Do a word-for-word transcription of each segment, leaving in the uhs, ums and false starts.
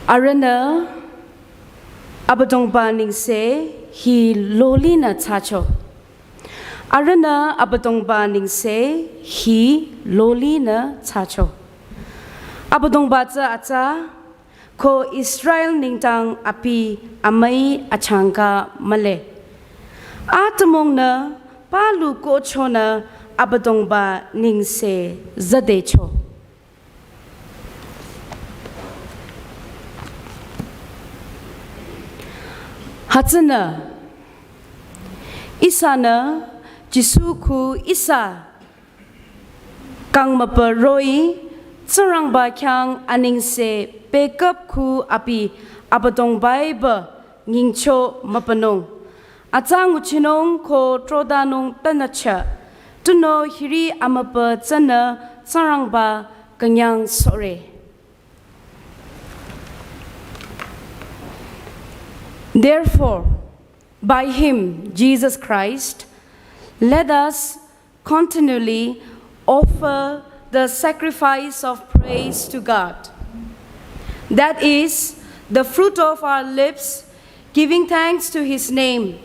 Arühnü Abüdongba nengse hi lolinü thsacho. Arühnü Abüdongba nengse hi lolinü thsacho. Abüdongba tsü atsa, ko Israel nengdang abi amüi achangka mühle. Atümungnü palu kohchonü Abüdongba nengse züdecho. Hütsünü ihsanü Jisu khu ihsa kang müpü roh-i, Tsingrangba khyang anengse pekap khu abi Abüdongba-i ba nyingcho müpünung. Atsa nguchinung ko trodanung tanücha, tunüo hiri amüpü tsünü Tsingrangba künyangsohre. Therefore, by him, Jesus Christ, let us continually offer the sacrifice of praise to God. That is the fruit of our lips, giving thanks to his name.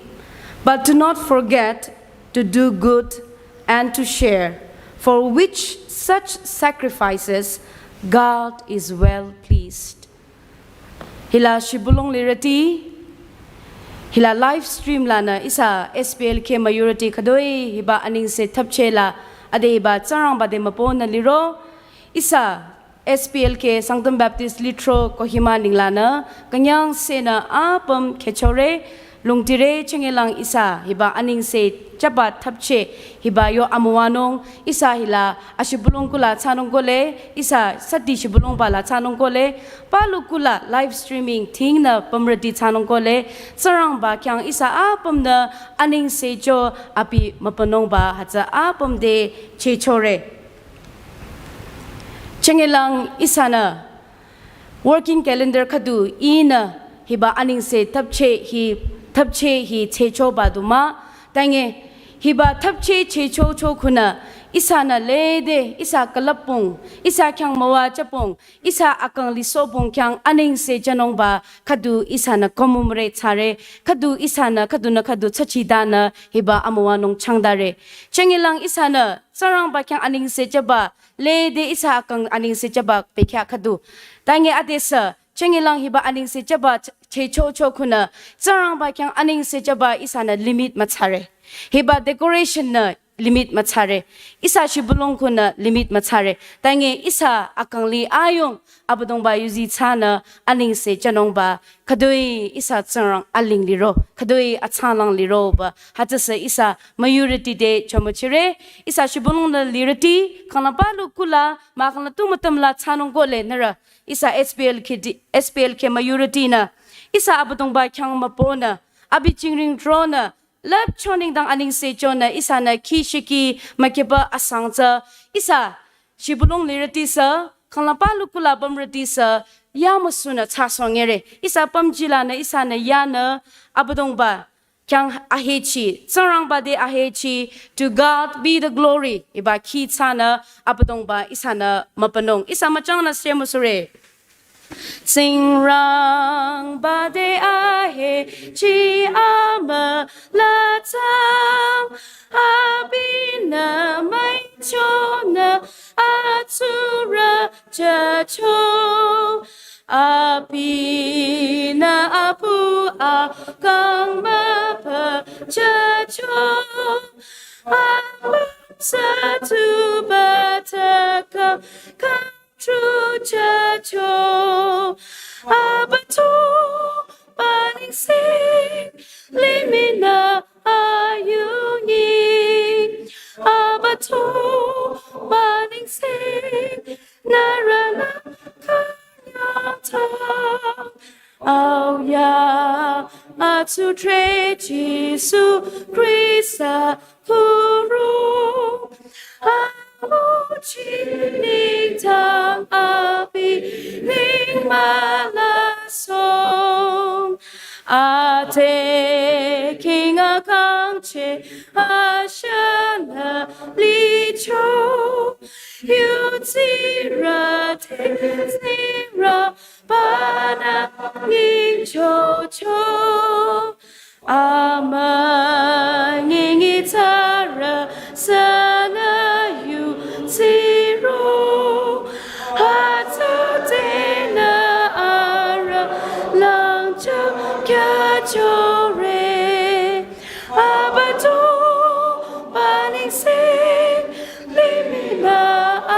But do not forget to do good and to share, for which such sacrifices God is well pleased. Hila shibülung lirüti, hila live stream lanü ihsa S P L K majority khütoi hiba anengse thapcheh la, ade hiba Tsingrangba te mübünü liro, ihsa S P L K Sangtam Baptist Lithro Kohima nenglanü künyangsenü apüm khehchore, lungtire. Chengelang ihsa hiba anengse chaba thapcheh hiba yo amüwanung, ihsa hila ashibülung kula thsanung kohle, ihsa sati shibülungba la thsanung kohle, palu kula live streaming thingnü pümrüti thsanung kohle. Tsingrangba khyang ihsa apümnü anengse cho abi mübünungba hütsü apüm te chehchore. Chengelang ihsanü working calendar khüdu ihnü hiba anengse thapcheh hi, thapcheh hi chehchoba du mah. Tange hiba thapcheh chehchocho khunü ihsanü lede ihsa külüpbong, ihsa khyang müwajübong, ihsa akang lisohbong khyang anengse jünungba khüdu ihsanü commemorate thsare, khüdu ihsanü khüdunü khüdu tsachidanü hiba amüwanung changdare. Chengelang ihsanü Tsingrangba khyang anengse jüba, lede ihsa akang anengse jüba bekhyah khüdu. Tange adesü, chengelang hiba anengse jüba ch-, chehchocho khunü, Tsingrangba khyang anengse jüba ihsanü limit müthsare. Hiba decoration nü limit müthsare. Ihsa shibülung khunü limit müthsare. Tange ihsa akang li ayung Abüdongba yuzi thsanü anengse jünungba khütoi ihsa Tsingrang aling liro, khütoi atsanglang liroba hütsüsü ihsa majority te chomüchire. Ihsa shibülung nü lirüti, khanglang palu kula, mahkhanglang tu mütüm la thsanung kohle nührü. Ihsa S P L K di-, S P L K majority nü ihsa Abüdongba khyang mübünü, abi jingring tronü, lüpcho nengdang anengse chonü ihsanü khi shiki mükehba asang tsü, ihsa shibülung lirütisü, khanglang palu kula pümrütisü, yamüsunü thsasohngere. Ihsa pümji lanü ihsanü yanü Abüdongba khyang ahechi, Tsingrangba te ahechi, to God be the glory, hiba khi thsanü Abüdongba ihsanü mübünung. Ihsa müchangnü shemüsure. Tsingrangba te ahechi amülatsang, abinü müichonü atsurü jücho. Abinü apu akang müpü jücho. Abinü sü tu bata kang kang tru jücho. Abüdongba nengse limih ayungi. Abüdongba nengse nührünü künyangtang. Au ya, atsu tre Jisu Khrista kuru. Amu chini tang abi ning mülasong. Ate king akang che ashana licho. Yutsirü te ning Rabana ngichocho. Ama ngingi tsara sana yu tsiro. Hata tena ara langcha kya chore. Abato paningse limina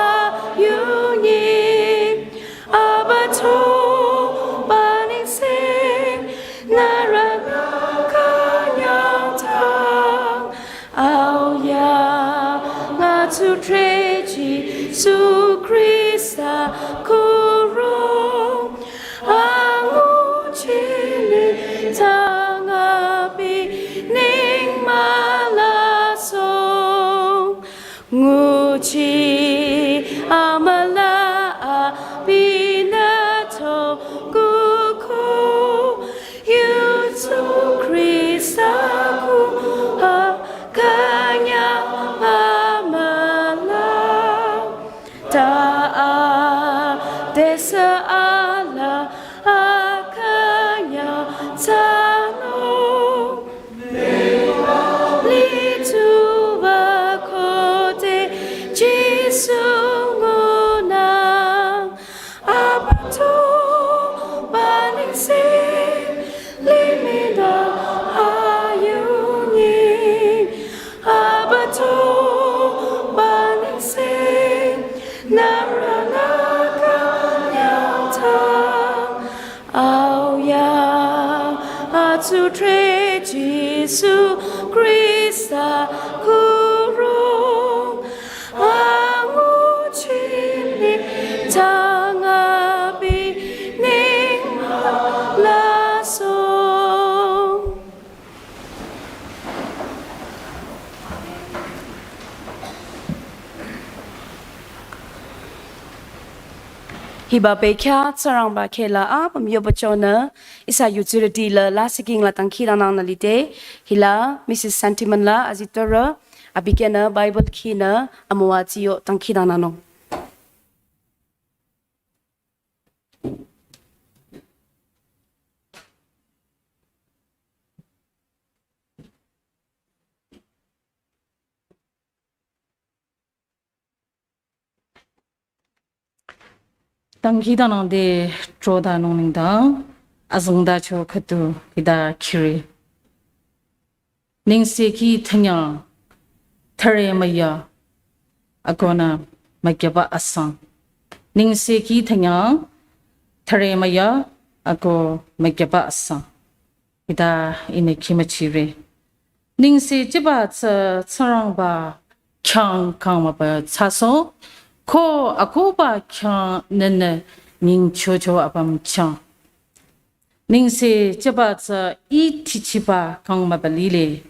ayungi. Abato paningse narana kanyang tang. Auya nga tsutre Jisu Krista kurong. Angu chili tanga bining malasong. Nguchi amala abina to kuku. Yutu Krista ku akanya amala. Taa desa ala akanya tano. Lituba kote Jisu ngunang. Abato paningse limina ayungi. Abato paningse narana kanyang tang. Auya atsutre Jisu Krista kurong. Angu chini tanga bining lasong. Hiba bekya Tsingrangba kela apüm yoba chonü, ihsa yutsirüti la lasih king la dangkhidangnang nü lide, hila Missus Sentiment la azitorü, abi khyünü Bible khinü amüwa tsiyo dangkhidangnangnung. Dangkhidangnangde trodanung nengdang, azengtacho khüdu hita khire. Nengsekhi thanyang, thare maya, akonü makyaba asang. Nengsekhi thanyang, thare maya, ako makyaba asang. Hita ihnü khimüchire. Nengse chiba tsü Tsingrangba khyang kangmüba tsüso, ko akohba khyang nünü nyingchocho apüm chang. Nengse chiba tsü itichiba kangmüba lile,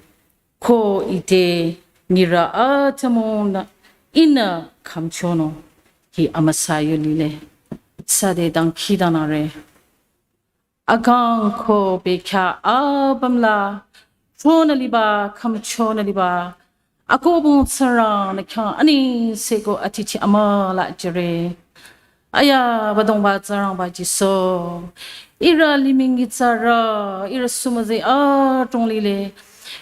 ko ite nirü atümungnü ihnü khümchonung hi amüsa yu lile. Sade dangkhidangnangre. Akang ko bekya apüm la, chonü liba, khümchonü liba, akohbong Tsingrang nü khyang anengse ko atichi amüla jüre. Aya, Abüdongba Tsingrangba Jisu. Ihrü limih nyitsarü, ihrü sumüzi adrong lile.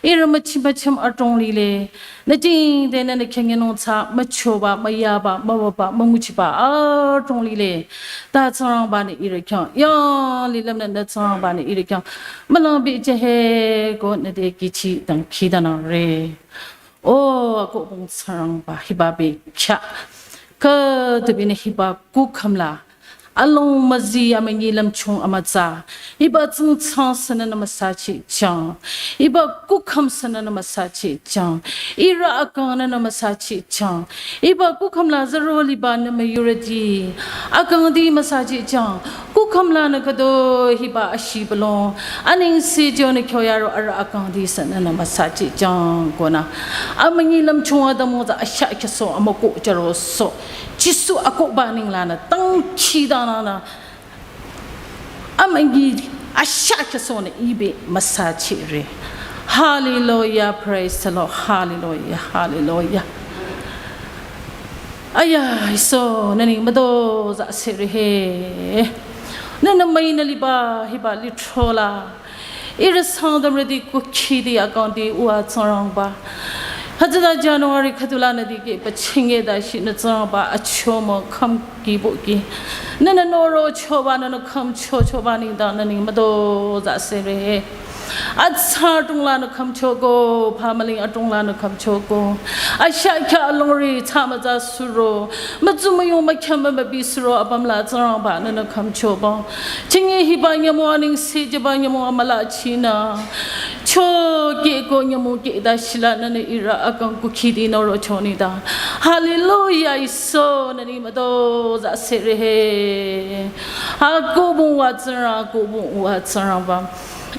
Ihrü müchim müchim adrong lile. Nü jingde nünü khyang nginung tsü müchoba, müyaba, müwaba, münguchiba adrong lile. Ta Tsingrangba nü ihrü khyang, yang lilüm nü Tsingrangba nü ihrü khyang mülangbi jühe ko nüte kihchi dangkhidangnangre. O akohbong Tsingrangba hiba bekya, khüdu binü hiba kukhüm la, along müzi amünyi lümchung amütsa, hiba tsingtsang sününü müsachijang, hiba kukhüm sününü müsachijang, ihrü akang nünü müsachijang, hiba kukhüm la zaro liba nü müyurüti, akangdi müsachijang, kukhüm lanü khüdu hiba ashibülung, anengse jünü kyo yaro arüh akangdi sününü müsachijang konü. Amünyi lümchung adamong tsü ashah kyaso amüko jaroso. Jisu akohba nenglanü dangkhidangnangnü. Amünyi ashah kyasonü ibe müsachire. Hallelujah, praise the Lord. Hallelujah, hallelujah. Aya, Iso, nü neng müdo za sere he. Nü nü müinü liba hiba lithro la. Ihrü Sangtamrüti kukhiti akangti uwa Tsingrangba. Hütsüta January khüdu la nü dikehba chingeda shi nü Tsingrangba achomü khümki boki. Nü nü norochoba nü nü khümchochoba nengdang nü neng müdo za sere he. Atsa atung la nü khümchoko, pamaling atung la nü khümchoko. Asha kya alongri tsa mütsa suro. Mütsu müyung mükhya mümübi suro apüm la Tsingrangba nü nü khümchoba. Chingi hiba nyümong anengse jüba nyümong amüla chinü. Chokehko nyümong kehda shila nü nü ihrü akang kukhiti norocho nengdang. Hallelujah, Iso nü neng müdo za sere he. Akobung wa Tsingrang, akobung wa Tsingrangba.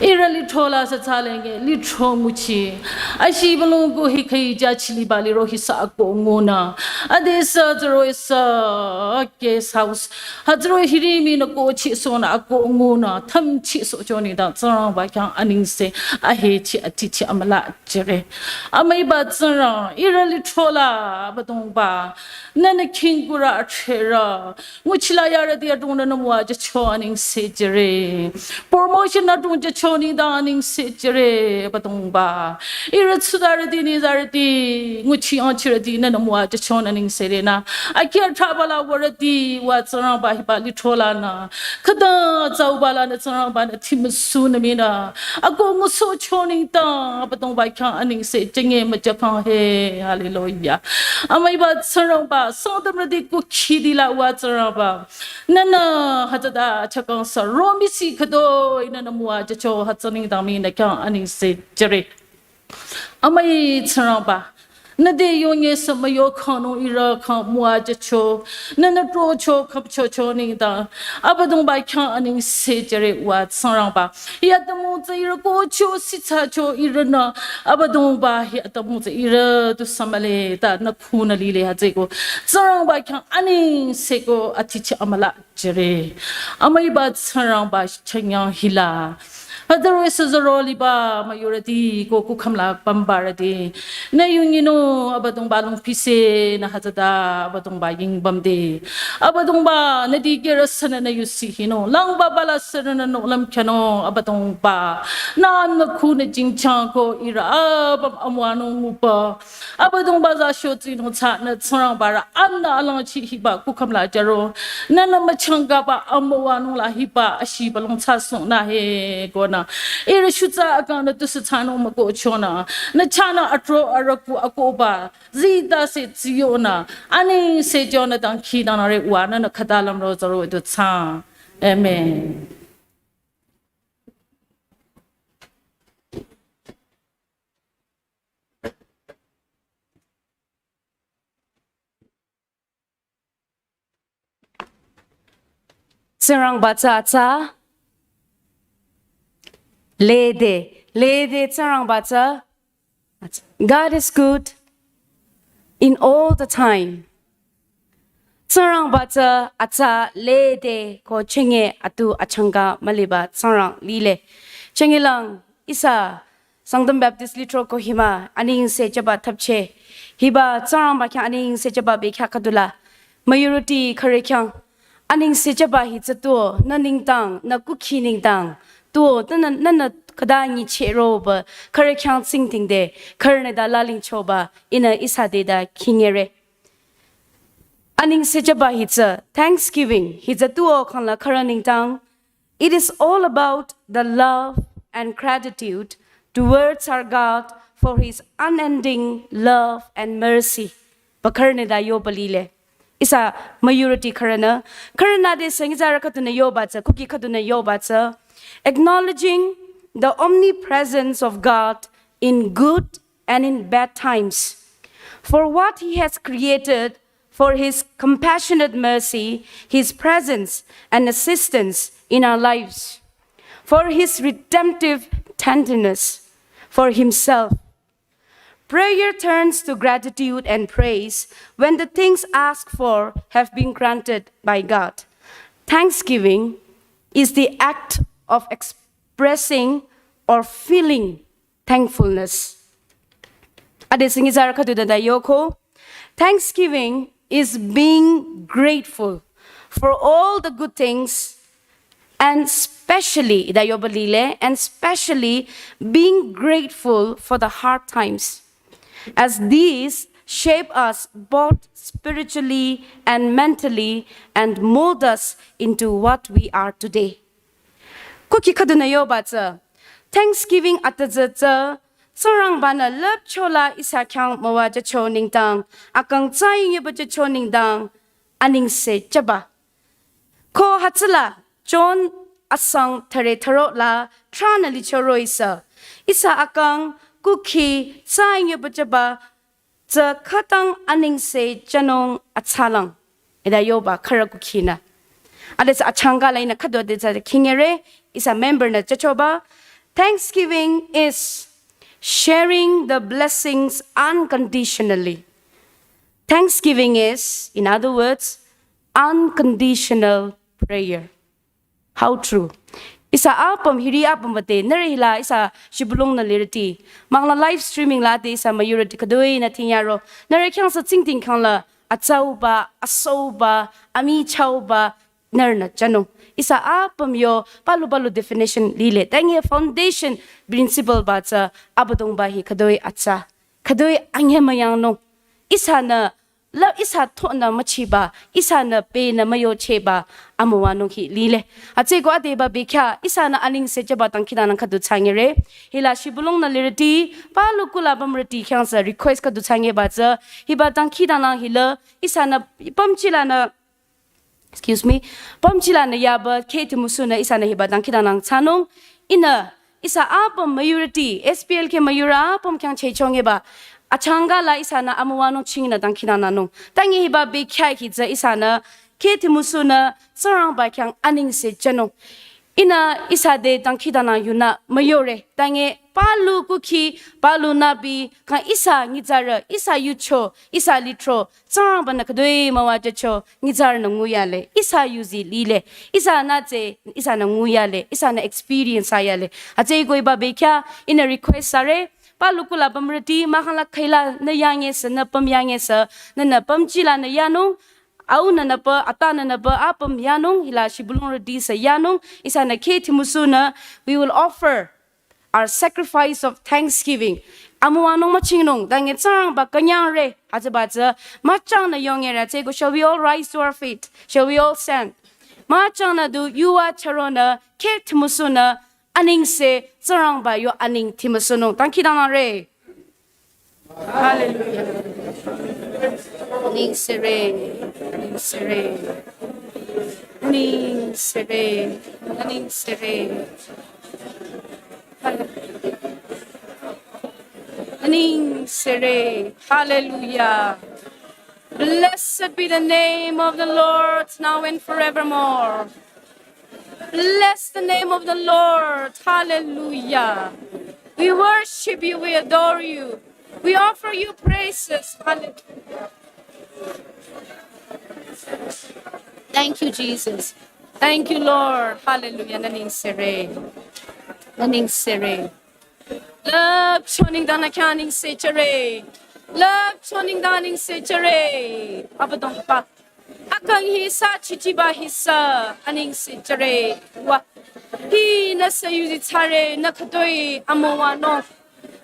Ihrü lithro la sü tsalenge, lithro nguchi. Ashi balung ko hi khüi ja chiliba liro hi sa ako ngunü. Ade sa zero sa guest house. Hütsüro hirimi nü ko chisohnü ako ngunü. Tham chisohcho nengdang Tsingrangba khyang anengse. Ahechi atichi amüla jüre. Amüiba Tsingrang, ihrü lithro la Abüdongba. Nü nü khingkurü athrerü. Nguchila yarüti adrong nü nü müwa jücho anengse jüre. Promotion adrong jücho nengdang anengse jüre Abüdongba. Ihrü tsudarüti nizarüti nguchi angchirüti nü nü müwa jücho anengse renü. Akia thabala warüti wa Tsingrangba hiba lithro la nü. Khüta tsauba la nü Tsingrangba nü thimüsu nü minü. Ako ngusohcho nengdang Abüdongba khyang anengse jünge müjapang he. Hallelujah. Amüiba Tsingrangba, Sangtamrüti kukhiti la wa Tsingrangba. Nü nü hütsüta chakang sa romisi khütoi nü nü müwa jücho hütsü nengdang minü khyang anengse jüre. Amüi Tsingrangba. Nü te yonge sa müyo khanung ihrü khang müwa jücho. Nü nü trocho khümchocho nengdang. Abüdongba khyang anengse jüre wa Tsingrangba. Hi atümung tsü ihrü kocho sitsacho ihrünü. Abüdongba hi atümung tsü ihrü tu sa mühle ta nü khunü lile hütsüko. Tsingrangba khyang anengse ko atichi amüla jüre. Amüiba Tsingrangba chanyang hila. Hütsüro sü zero liba müyurüti ko kukhüm la pümbarüti. Nü yunginung Abüdongba lungpise nü hütsüta Abüdongba yingbamde. Abüdongba nü dikehrü sünü nü yusi hinung. Langbaba la sünü nü nohlüm khyünung Abüdongba. Nü nü khunü jingchang ko ihrü apüm amüwanung nguba. Abüdongba za shotsinung tsü nü Tsingrangba rü anü alangchi hiba kukhüm la jüro. Nü nü müchangkaba amüwanung la hiba ashiba lung tsü sung nü he konü. Ihrü shutsa akang nü tusü tsünung mükohchonü. Nü chahnü atro arüku akohba. Zita se tsiyonü. Anengse jünü dangkhidangnangre wa nü nü khüta lümro zaro du tsü. Amen. Tsingrangba tsü atsa. Lede. Lede Tsingrangba tsü. God is good in all the time. Tsingrangba tsü atsa lede ko chenge atu achangka müliba Tsingrang lile. Chengelang ihsa Sangtam Baptist Lithro Kohima anengse jüba thapche. Hiba Tsingrangba khyang anengse jüba bekhyah khüdula. Müyurüti khürü khyang anengse jüba hi tsü tuo nü nengdang, nü kukhi nengdang. Tuo nü nü nü nü khüta nyichehroba khürü khyang tsingdhingde, khürünü da lalingchoba ihnü ihsa te da khingere. Anengse jüba hi tsü Thanksgiving hi tsü tuo khangla khürü nengdang. It is all about the love and gratitude towards our God for his unending love and mercy. Ba khürünü da yoba lile. Ihsa müyurüti khürünü, khürünü de sü nyitsarü khüdunü yoba tsü, kuki khüdunü yoba tsü. Acknowledging the omnipresence of God in good and in bad times. For what he has created, for his compassionate mercy, his presence and assistance in our lives, for his redemptive tenderness, for himself. Prayer turns to gratitude and praise when the things asked for have been granted by God. Thanksgiving is the act of expressing or feeling thankfulness. Ade sü nyitsarü khüdu da da yoko. Thanksgiving is being grateful for all the good things, and specially, ida yoba lile, and specially being grateful for the hard times, as these shape us both spiritually and mentally and mold us into what we are today. Kuki khüdunü yoba tsü, Thanksgiving atüzü tsü, Tsingrangbanü lüpchola ihsa khyang müwajücho nengdang, akang tsayingyebajücho nengdang, anengse jüba. Ko hütsüla, John asang thüre thüro la, thranü licho roh-i sü, ihsa akang kuki tsayingyebajüba tsü khütang anengse jünung atsalang. Ida yoba khürü kukhinü. Adesü achangka la ihnü khüdu adesü khingere, ihsa member nü jüchoba. Thanksgiving is sharing the blessings unconditionally. Thanksgiving is, in other words, unconditional prayer. How true. Ihsa apüm, hiri apüm bate, nührü hila ihsa shibülung nü lirüti. Mangla live streaming la de ihsa müyurüti khüdui nü thinyaro. Nührü khyang sü tsingdhing khang la, atsauba, asauba, amichauba, nührünü jünung. Ihsa apüm yo, palu palu definition lile. Tangi foundation principle ba tsü, Abüdongba hi khüdui atsa. Khüdui ange müyangnung. Ihsanü la ihsa thonü müchiba, ihsanü penü müyochehba, amüwanung hi lile. Atsü ko adeba bekhyah, ihsanü anengse jüba dangkhidangnang khüdu tsangere. Hila shibülung nü lirüti, palu kula bamrüti khyang sü request khüdu tsangeba tsü, hiba dangkhidangnang hila, ihsanü pamchilanü, excuse me, pamchilanü yaba, kheh thimusunü ihsanü hiba dangkhidangnang tsanung, ihnü, ihsa apüm müyurüti, S P L K müyurü apüm khyang chehchongeba, achangka la ihsanü amüwanung chingnü dangkhidangnangnung. Tangi hiba bekhyah hi tsü ihsanü, kheh thimusunü, Tsingrangba khyang anengse jünung. Ihnü ihsa de dangkhidangnang yunü müyore. Tangi palu kuki, palu nübi, kang ihsa nyitsarü, ihsa yucho, ihsa lithro, Tsingrangbanü khüdui müwajücho, nyitsarünü nguyale, ihsa yuzi lile, ihsanü tsü, ihsanü nguyale, ihsanü experience ayale. Atsü ko hiba bekhyah, ihnü request thsare, palu kula bamrüti, mahkhang la khüila nü yange sü, nü pam yange sü, nünü pamchilanü yanung, au nünü pa, ata nünü pa, apüm yanung, hila shibülungrüti sü yanung, ihsanü kheh thimusunü, we will offer our sacrifice of thanksgiving. Amüwanung müchingnung, dange Tsingrangba künyangre, hütsüba tsü, müchangnü yongere, tsü ko, shall we all rise to our feet? Shall we all stand? Müchangnü du, yuva charonü, kheh thimusunü, anengse, Tsingrangba yo aneng thimusunung. Dangkhidangnangre. Hallelujah. Anengse re, anengse re, anengse re, anengse re. Anengse re. Hallelujah. Blessed be the name of the Lord now and forevermore. Bless the name of the Lord. Hallelujah. We worship you. We adore you. We offer you praises. Hallelujah. Thank you, Jesus. Thank you, Lord. Hallelujah. Anengse re. Anengse re. Lüpcho nengdang nü khyang anengse jüre. Lüpcho nengdang anengse jüre. Abüdongba, akang hi sü chichiba hi sü anengse jüre. Wa, hi nü sü yuzi thsare, nü khütoi amüwanung,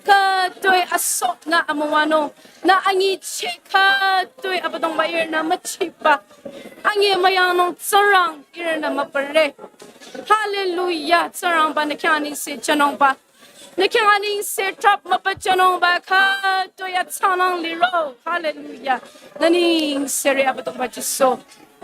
khütoi asohnü amüwanung, nü anyicheh khütoi Abüdongba ihrünü müchiba, ange müyangnung Tsingrang ihrünü müpüre. Hallelujah. Tsingrangba nü khyang anengse jünungba, nü khyang anengse trap müpüjünungba khütoi atsanung liro. Hallelujah. Nü anengse re Abüdongba Jisu.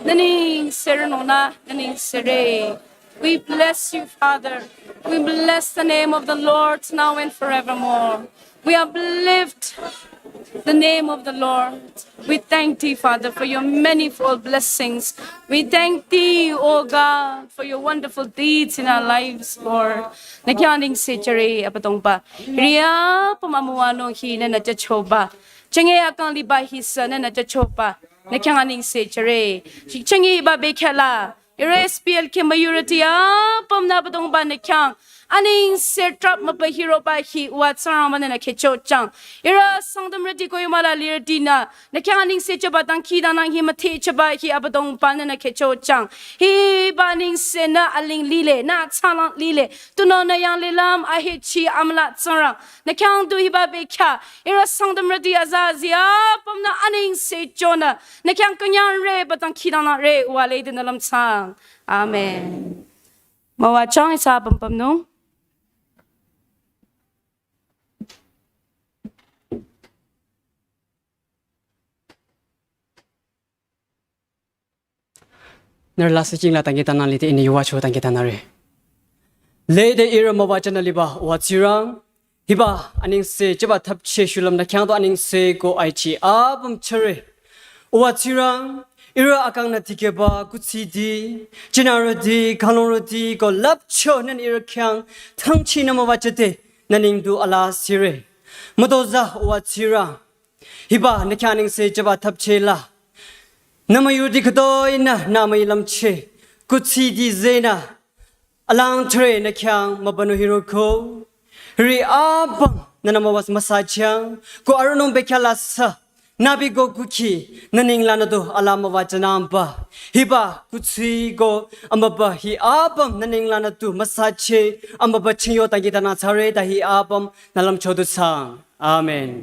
Nü anengse re nona, nü anengse re. We bless you, Father. We bless the name of the Lord now and forevermore. We uplift the name of the Lord. We thank thee, Father, for your manifold blessings. We thank thee, O God, for your wonderful deeds in our lives, Lord. Nü khyang anengse jüre Abüdongba. Hiri apüm amüwanung hi nünü jüchoba, chenge akang liba hi sü nünü jüchoba, nü khyang anengse jüre. Chenge hiba bekhyah la, ihrü S P L K müyurüti apümnü Abüdongba nü khyang Anengse trap mübü hiroba hi uwa Tsingrangba nünü khyüchochang. Ihrü Sangtamrüti ko yumüla lirütinü, nü khyang anengse choba dangkhidangnang hi müthehchoba hi Abüdongba nünü khyüchochang. Hiba anengse nü aling lile, nü thsalang lile. Tunüo nü yanglilüm ahechi amüla Tsingrang. Nü khyang du hiba bekhyah. Ihrü Sangtamrüti aza zi apümnü anengse chonü. Nü khyang künyangre ba dangkhidangnangre uwa le dinü lümchang. Amen. Müwajang ihsa pümpümnung. Nührü la sü jingla dangkhidangnang lide ini yuwacho dangkhidangnangre. Lede ihrü müwajünü liba uwa Tsingrang. Hiba anengse choba thapcheh shulüm nü khyang du anengse ko aichi apüm chore. Uwa Tsingrang, ihrü akang nü dikehba kuthsiti, chinarüti, kanglungrüti ko lüpcho neng ihrü khyang thangchi nü müwajüde nü neng du ala sire. Mütozah uwa Tsingrang. Hiba nü khyang anengse choba thapcheh la. Nü müyurüti khütoi nü nü müi lümcheh. Kuthsiti zenü. Alang thre nü khyang mübünung hiroko. Hiri apüm nünü müwas müsachang. Ko arünung bekhyah la sü. Nübi ko kukhi nü neng lanü du ala müwajünangba. Hiba kuthsi ko amübü hi apüm nü neng lanü du müsacheh. Amübü chingyo dangkhidangnang thsare ta hi apüm nü lümcho du sang. Amen.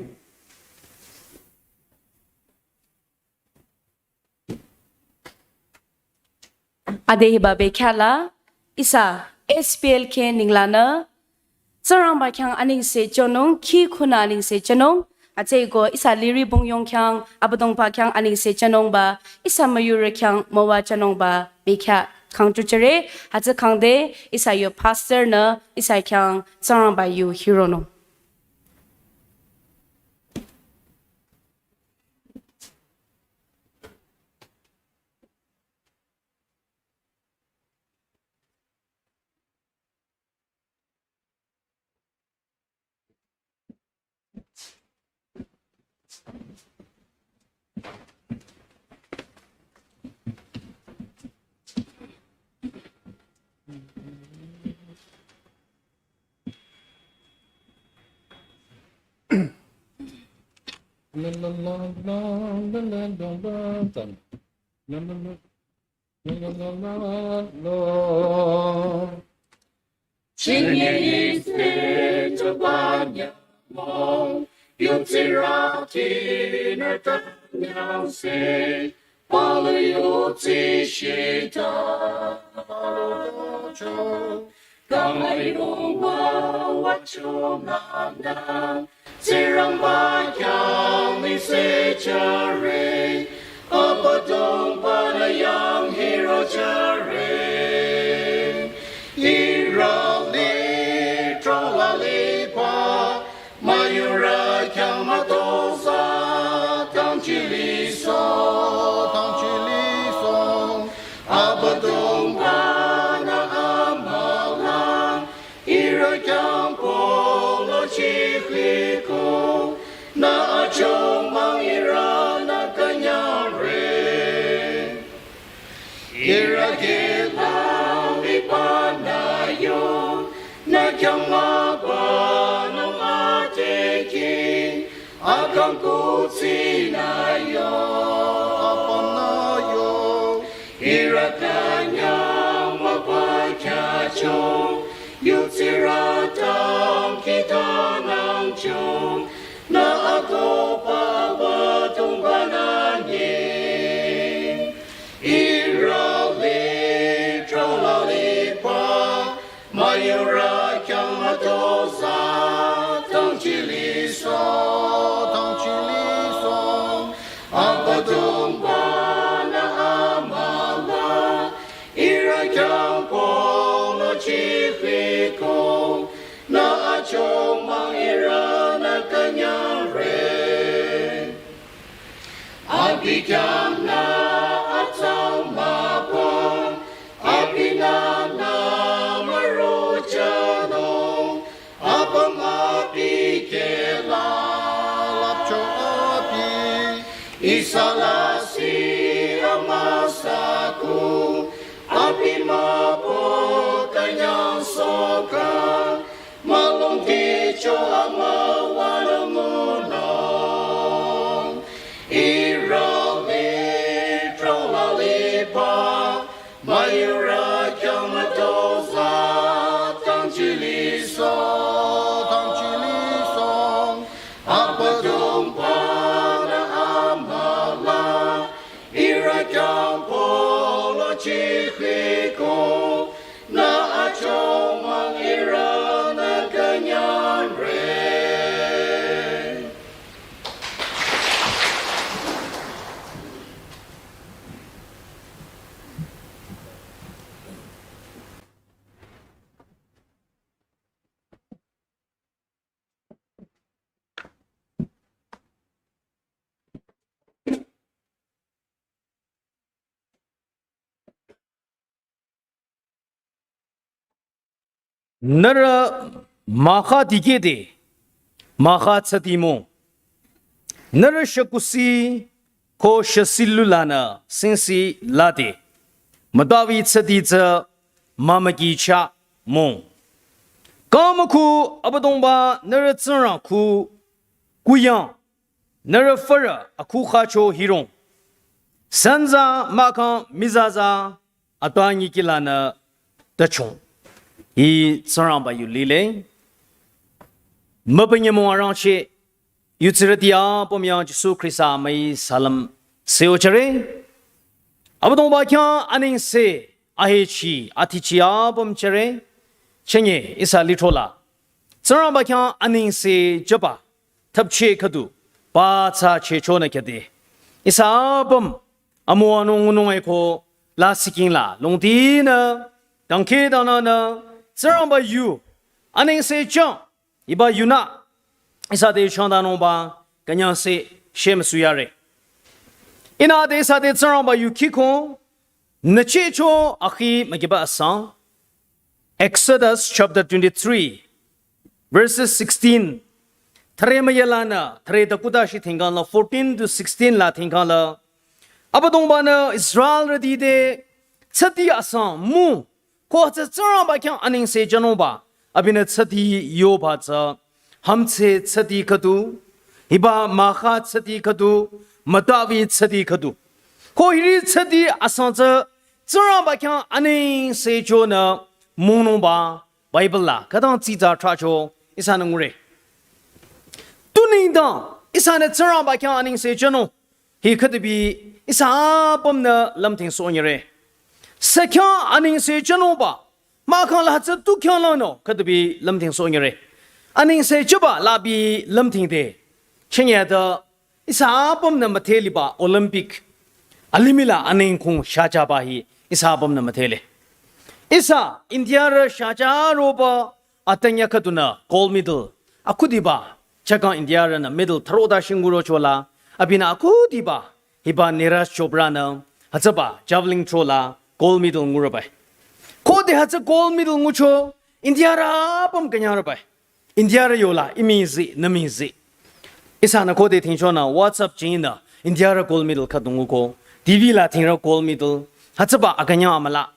Ade hiba bekhyah la, ihsa S P L K ninglanü, Tsingrangba khyang anengse chonung, khi khunü anengse chonung, atsü ko ihsa liri bungyong khyang, Abüdongba khyang anengse chonungba, ihsa müyurü khyang müwajünungba, bekhyah khang chuchere, atsü khangde, ihsa yo pastor nü, ihsa khyang Tsingrangba yu hironung. Chinye ise chubanya mo, yutsirati na tanyang se, palu yutsi shita. Kangayungba wachunanda, Tsingrangba khyang misechare, Abüdongba nü yang hirochare. Ihrü le trala liba, müyurü khyang mütozah, dangkhilisong, dangkhilisong. Abüdongba nü amüla, ihrü khyang polo chihiko, nü achomang ihrünü künyangre. Ihrü kela liba nü yo, nü khyang mübünung ateki, akang kuthsi nü yo, apüm nü yo. Ihrü künyang mübü khyücho, yutsirü dangkhidangnangcho, nü akohba Abüdongba nü nye. Ihrü le trala liba, müyurü khyang mütozah, dangkhilisong, dangkhilisong. Abüdongba nü amüla, ihrü khyang polo chihiko, nü achomang ihrünü künyangre. Abi khyang nü atsau mübü, abinü nü mürochano, apüm abi kela lüpcho abi, ihsa lasih amüsaku, abi mübü künyangsohka. Cho ama wanung ngunung, irali trolalipa, mayura kyamatoza, tangchili song, tangchili song, Abüdongba nü amüla, ihrü khyang polo chikhiko, nü achomang ihrünü künyangre. Nührü mahkhang dikehde, mahkhang tsüti mung. Nührü shükuhsi ko shüsilu lanü singsi lade, mütawi tsüti tsü mümükicha mung. Kang mükhu Abüdongba nührü Tsingrang khu kuyang, nührü fürü akhu khacho hirong. Sanza mahkhang mizaza atwa nyikih lanü tachong. Hi Tsingrangba yu lile. Mübünye mung arangcheh, yutsirüti apüm yang Jisu Khrista amüi salam seo chare. Abüdongba khyang anengse ahechi atichi apüm chare. Chünye ihsa lithrola Tsingrangba khyang anengse jüba thapcheh khüdu ba tsa chehchonü khyade, ihsa apüm amüwanung ngunung eko la siking la longtinü dangkhidangnangnü Tsingrangba yu anengse jang, hiba yunü ihsa te changdanungba künyangse shemüsuyare. Ihnü ade ihsa te Tsingrangba yu kihko nü chehcho akhi mükiba asang. Exodus chapter twenty-three, verses sixteen. Thüre müyalanü thüre dakuda shi thingkangla fourteen to sixteen la thingkangla, Abüdongba-nü Israelrüti te tsüti asang mung, ko hütsü Tsingrangba khyang anengse jünungba abinü tsüti yoba tsü, hümdhse tsüti khüdu, hiba mahkhang tsüti khüdu, mütawi tsüti khüdu. Ko hiri tsüti asang tsü Tsingrangba khyang anengse jünü mungnungba Bible la khütang tsitsa trahcho ihsanü ngure. Tunüdang ihsanü Tsingrangba khyang anengse jünung, hi khüdubi ihsa apümnü lümthing sonyire. Sü khyang anengse jünungba mahkhang la hütsü tu khyang lanü khüdubi lümthing sonyire. Anengse jüba labi lümthingde, chünye de ihsa apümnü müdhe liba Olympic alimih la anengkhung shajaba hi ihsa apümnü müdhele. Ihsa Indiarü shajaroba atanya khüdunü gold medal akhudiba, chakang Indiarünü medal thüroda shinguro chola, abinü akhudiba hiba Neeraj Chopra-nü hütsüba javelin throw la gold medal ngurübai. Khode hütsü gold medal ngucho Indiarü apüm künyangrebai. Indiarü yola, imüzi, nümüzi. Ihsanü khode thingchonü WhatsApp jingnü Indiarü gold medal khüdu nguko, T V la thingrü gold medal, hütsüba akünyang amüla.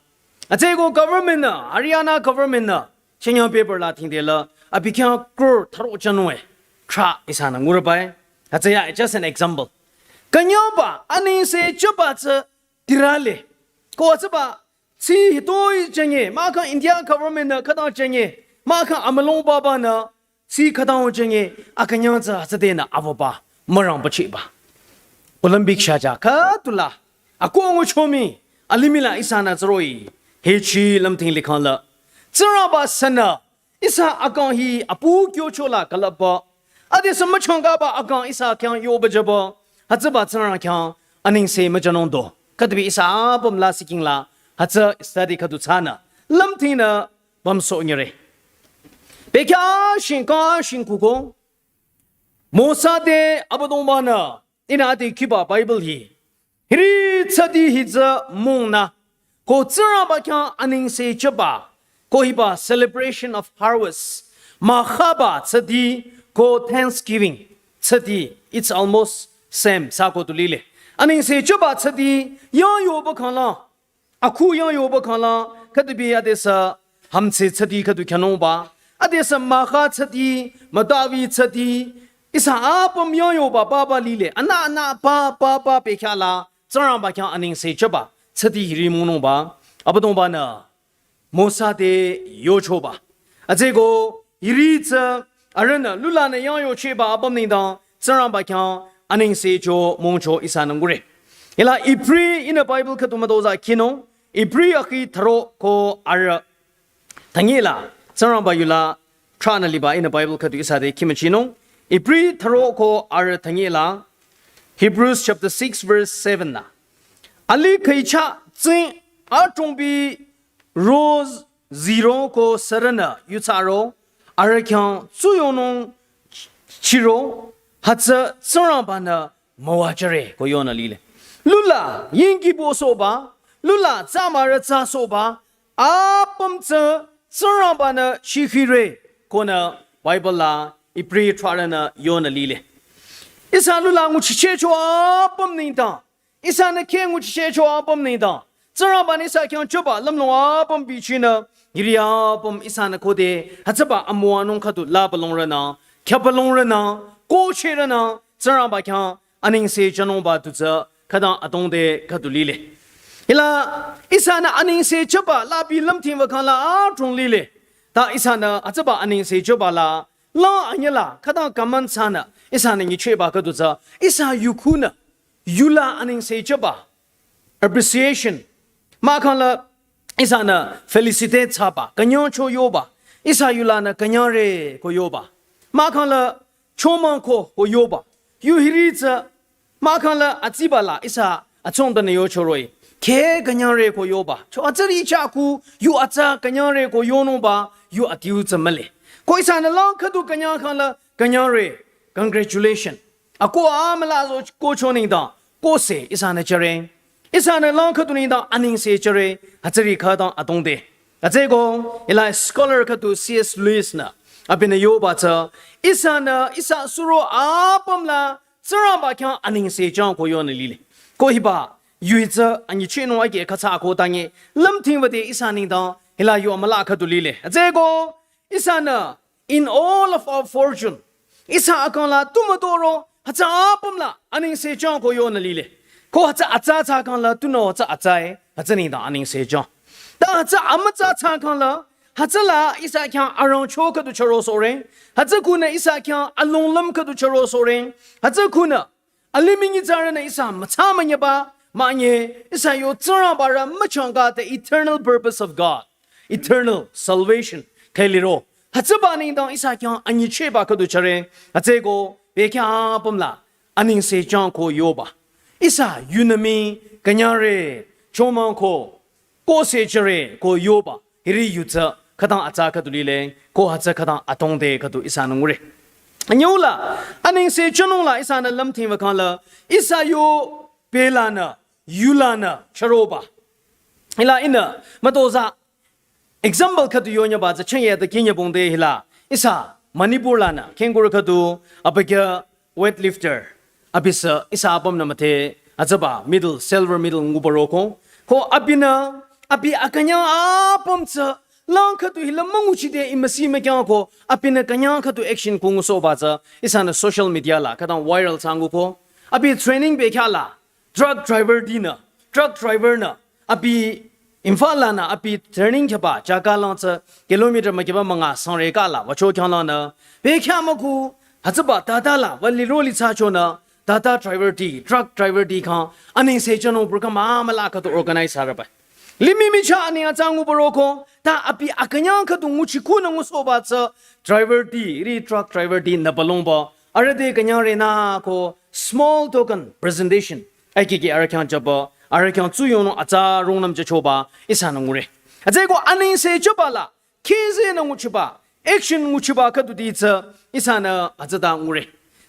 Hütsüeko government-nü, Haryana government-nü, chünye paper la thingdela abi khyang crore thüro jünung-e trah ihsanü ngurübai. Hütsüya just an example. Künyangba anengse jüba tsü tirale. Ko hütsüba tsü hitoi jünye, mahkhang India government-nü khütang jünye, mahkhang amülung babanü tsü khütang jünye, akünyang tsü hütsüdenü ababa mürangbachiba. Olympic shaja khüdula akoh nguchomi alimih la ihsanü tsüroi, hechi lümthing likhang la Tsingrangba sünü ihsa akang hi apu kyocho la külüpba, adesü müchangkaba akang ihsa khyang yoba jüba, hütsüba Tsingrang khyang anengse müjünung do. Khüdubi ihsa apüm la siking la hütsü study khüdu thsanü lümthingnü bamsoh nyire. Bekhyah shingkang shingkuko, Mosa te Abüdongba-nü ihnü ade khiba Bible hi, hiri tsüti hi tsü mungnü, ko Tsingrangba khyang anengse jüba, ko hiba celebration of harvest, mahkhaba tsüti, ko Thanksgiving tsüti, it's almost same, sako tu lile. Anengse jüba tsüti yang yoba khangla, akhu yang yoba khangla, khüdubi adesü hümdhse tsüti khüdu khyanungba, Adesü maha tsüti, mütavi tsüti, ihsa apüm yangyoba papa lile, ana ana pa pa pa pekhala, Tsingrangba khyang anengse jüba tsüti hiri mongnungba, Abüdongba-nü Mosa te yochoba. Atsüko hiri tsü arühnü lulanü yangyochehba apüm nengdang Tsingrangba khyang anengse jü mongcho ihsanü ngure. Hila Ibri ihnü Bible khüdu mütozah khinung, Ibri akhi thüro ko arüh thüngila, Tsingrangba yula thranü liba ihnü Bible khüdu ihsa te khimüchinung. Ibri thüro ko arüh thüngila, Hebrews chapter six verse seven nü, alih khüicha tsing adrongbi ro ziro ko sürünü yutsaro, arüh khyang tsuyongnung chiro, hütsü Tsingrangba-nü müwajüre ko yonü lile. Lula yingkibo sohba, lula tsamarü tsa sohba, apüm tsü Tsingrangba-nü chihire konü Bible la Ibri thraronü yonü lile. Ihsa lula nguchichehcho apüm nengdang, ihsanü khe nguchichehcho apüm nengdang, Tsingrangba-nü ihsa khyang jüba lümlong apüm bichinü, hiri apüm ihsanü khode hütsüba amüwanung khüdu lapalongrünü, khyapalongrünü, kohchehrünü, Tsingrangba khyang anengse jünungba tu tsü khütang adrong te khüdu lile. Hila ihsanü anengse jüba labi lümthingba khangla adrong lile. Ta ihsanü hütsüba anengse jüba la, la anyüla khütang common thsanü ihsanü nyichehba khüdu tsü, ihsa yukhunü yula anengse jüba, appreciation. Mahkhang la ihsanü felicitate thsaba, künyangcho yoba. Ihsa yulanü künyangre ko yoba. Mahkhang la chomang ko ko yoba. Yu hiri tsü mahkhang la atsiba la ihsa atsongdanü yocho roh-i, khe künyangre ko yoba. Cho atsari chaku yu atsa künyangre ko yonungba yu adiu tsü mühle. Ko ihsanü lang khüdu künyang khangla künyangre, congratulation. Ako amüla zo kohcho nengdang kohse ihsanü jüre. Ihsanü lang khüdu nengdang anengse jüre, hütsüri khütang adrong te. Atsüko hila scholar khüdu C S Lewis-nü abinü yoba tsü, ihsanü ihsa suro apüm la Tsingrangba khyang anengse jüng ko yonü lile. Ko hiba yu hi tsü anyichehnung ake khütsa ko tange lümthingba te ihsa nengdang hila yu amüla khüdu lile. Atsüko ihsanü in all of our fortune, ihsa akang la tu mütoro hütsü apüm la anengse jüng ko yonü lile. Ko hütsü atsa thsakhang la tunüo hütsü atsa-e, hütsü nengdang anengse jüng. Ta hütsü amütsa thsakhang la, hütsüla ihsa khyang arangcho khüdu chürosohre, hütsü khunü ihsa khyang alonglüm khüdu chürosohre, hütsü khunü alimih nyitsarünü ihsa mütsa münyüba, manye ihsa yo Tsingrangba rü müchangka the eternal purpose of God, eternal salvation kheh liro. Hütsüba nengdang ihsa khyang anyichehba khüdu chüre, hütsüko bekhyah apüm la anengse jüng ko yoba. Ihsa yunü mii künyangre, chomang ko, kohse jüre ko yoba. Hiri yu tsü khütang atsa khüdu lile, ko hütsü khütang adrong te khüdu ihsanü ngure. Anyüla, anengse jünung la ihsanü lümthingba khangla, ihsa yo belanü, yulanü chüroba. Hila ihnü mütozah example khüdu yonyüba tsü chünye ta kinyübong te hila. Ihsa Manipur lanü khingkurü khüdu abükyü weightlifter, abisü ihsa apümnü müdhe, atsüba medal, silver medal nguba roko. Ko abinü, abi akünyang apüm tsü lang khüdu hila münguchide imüsi mükyang ko, abinü künyang khüdu action ko ngusohba tsü ihsanü social media la khütang viral thsangu ko. Abi training bekhyah la truck driver dinü, truck driver nü abi Imphal lanü abi training khyaba jaka lang tsü kilometer mükiba münga sangre kala wücho khyanglangnü, bekhyah müku, hütsüba Tata la wü liro li thsachonü, Tata driver ti, truck driver ti khyang anengse jünung program amüla khüdu organize thsarüba. Limih michah aneng atsa nguba roko, ta abi akünyang khüdu nguchikhunü ngusohba tsü driver ti, ri truck driver tinü balongba, arüh te künyangre nü ko small token presentation akiki arüh khyang jüba, arüh khyang tsuyongnung atsa rungnüm jüchoba ihsanü ngure. Hütsüko anengse jüba la, khehzenü nguchiba, action nguchiba khüdu ti tsü ihsanü hütsüta ngure.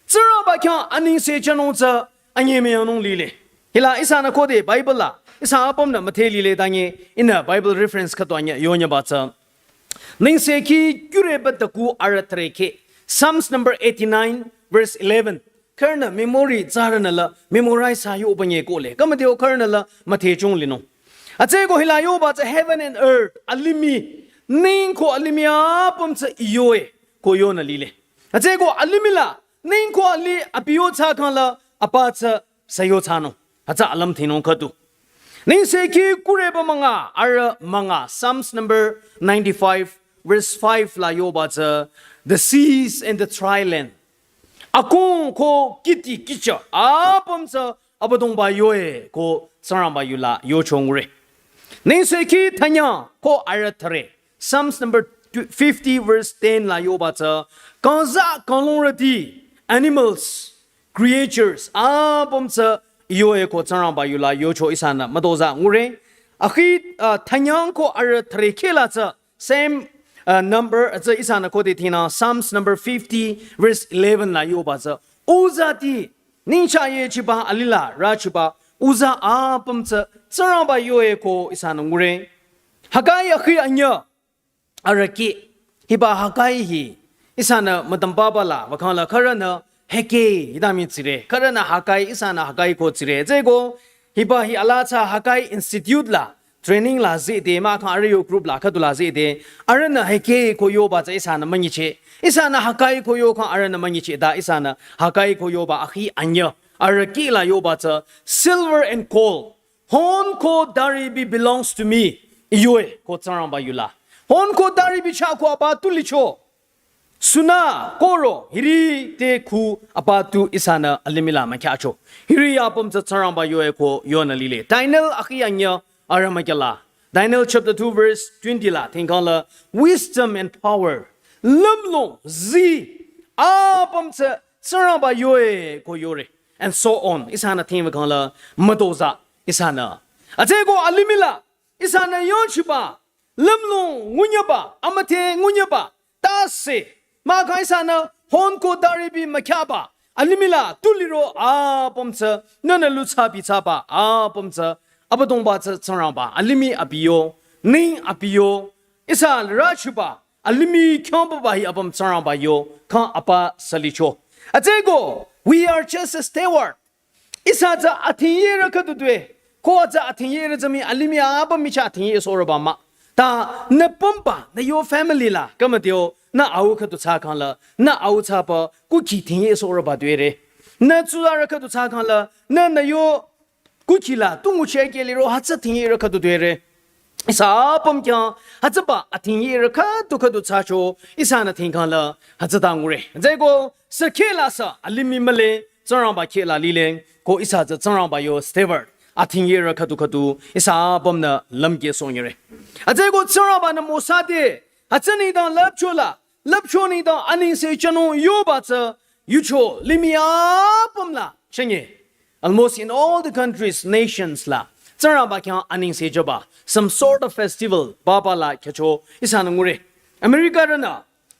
Tsingrangba khyang anengse jünung tsü anyemüyangnung lile. Hila ihsanü khode Bible la ihsa apümnü müdhe lile tange ihnü Bible reference khüdu anyü yonyüba tsü Nengsekhi kyureba daku arüh thürekheh. Psalms number eighty-nine, verse eleven. Khürünü memory tsarünü la memorize thsa yoba nye kohle. Kümüdeo khürünü la müdhechung linung. Hütsüko hila yoba tsü heaven and earth, alimih, neng ko alimih apüm tsü I yoe ko yonü lile. Hütsüeko alimih la neng ko alih abi yo thsakhang la apa tsü sü yo thsanung. Hütsü alümthinung khüdu. Nengsekhi kureba münga, arüh münga, Psalms number ninety-five, verse five la yoba tsü, the seas and the dry land. Akong ko kihti kihcha apüm tsü Abüdongba yoe ko Tsingrangba yu la yocho ngure. Nengsekhi thanyang ko arüh thüre. Psalms number fifty verse ten la yoba tsü, kangza kanglungrüti, animals, creatures apüm tsü I yoe ko Tsingrangba yu la yocho ihsanü mütozah ngure. Akhi, uh, thanyang ko arüh thüre kheh la tsü same, uh, number, uh, tsü ihsanü khode thingnü Psalms number fifty verse eleven la yoba tsü, uzati ningcha yechiba alih la rüchiba uza apüm tsü Tsingrangba yoe ko ihsanü ngure. Haggai akhi anyüh arüh kih. Hiba Haggai hi ihsanü mütambaba la, wükhang la khürünü Haggai hita mii tsire, khürünü Haggai, ihsanü Haggai ko tsire. Tsüeko hiba hi ala tsü Haggai Institute la training la zide, mahkhang arüh yo group la khüdu la zide, arühnü Haggai ko yoba tsü ihsanü münyicheh. Ihsanü Haggai ko yokhang arühnü münyicheh, ta ihsanü Haggai ko yoba akhi anyüh arüh kih la yoba tsü, silver and gold, hon ko daribi belongs to me. I yoe ko Tsingrangba yu la. Hon ko daribi chah ko apa tu licho. Suna, koro, hiri te khu apa tu ihsanü alimih la mükyacho. Hiri apüm tsü Tsingrangba yoe ko yonü lile. Daniel akhi anyüh arüh mükyala. Daniel chapter two verse twenty la thingkhang la, wisdom and power, lümlong, zi, apüm tsü Tsingrangba yoe ko yore, and so on. Ihsanü thingba khang la mütozah ihsanü. Hütsüeko alimih la ihsanü yonchiba lümlong ngunyüba, amüdhe ngunyüba, tase, mahkhang ihsanü hon ko daribi mükyaba, alimih la tu liro apüm tsü nühnü lu thsabi thsaba apüm tsü Abüdongba tsü Tsingrangba, alimih abi yo, neng abi yo, ihsa rüchiba alimih khyang papa hi apüm Tsingrangba yo, khang apa sü licho. Hütsüeko, we are just a steward. Ihsa tsü athingyehrü khüdu due. Ko tsü athingyehrü tsü mii alimih apüm mii chah athingye sohrüba mah. Ta nü pümba, nü yo family la, khümüteo, nü au khüdu thsakhang la, nü au thsaba kukhi thingye sohrüba duere. Nü tsuzarü khüdu thsakhang la, nü nü yo kukhi la tu ngucheh keh liro hütsü thingyehrü khüdu duere. Ihsa apüm khyang hütsüba athingyehrü khüdu khüdu thsacho, ihsanü thingkhang la hütsüta ngure. Hütsüeko sü kheh la sü alimih mühle, Tsingrangba kheh la lile, ko ihsa tsü Tsingrangba yo steward, athingyehrü khüdu khüdu ihsa apümnü lümkeh sohnyüre. Hütsüeko Tsingrangba-nü Mosa te, hütsü nengdang lüpcho la, lüpcho nengdang anengse jünung yoba tsü, yucho limih apüm la chünye. Almost in all the countries, nations la, Tsingrangba khyang anengse jüba, some sort of festival, papa la khyücho ihsanü ngure. Americarünü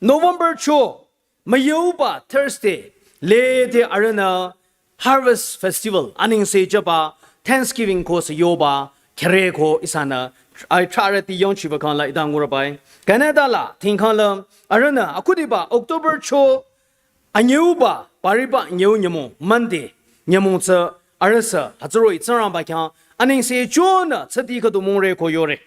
November cho, müyuba Thursday, lede arühnü Harvest Festival, anengse jüba, Thanksgiving ko sü yoba, khere ko ihsanü, ai trarüti yongchiba khang la ita ngurübai. Canada la, thingkhang la, arühnü, akhudiba, October cho, anyüba, pariba anyü nyümong, Monday, nyümong tsü, arüh sü, hütsüroh-i Tsingrangba khyang, anengse jünü, tsüti khüdu mongre ko yore.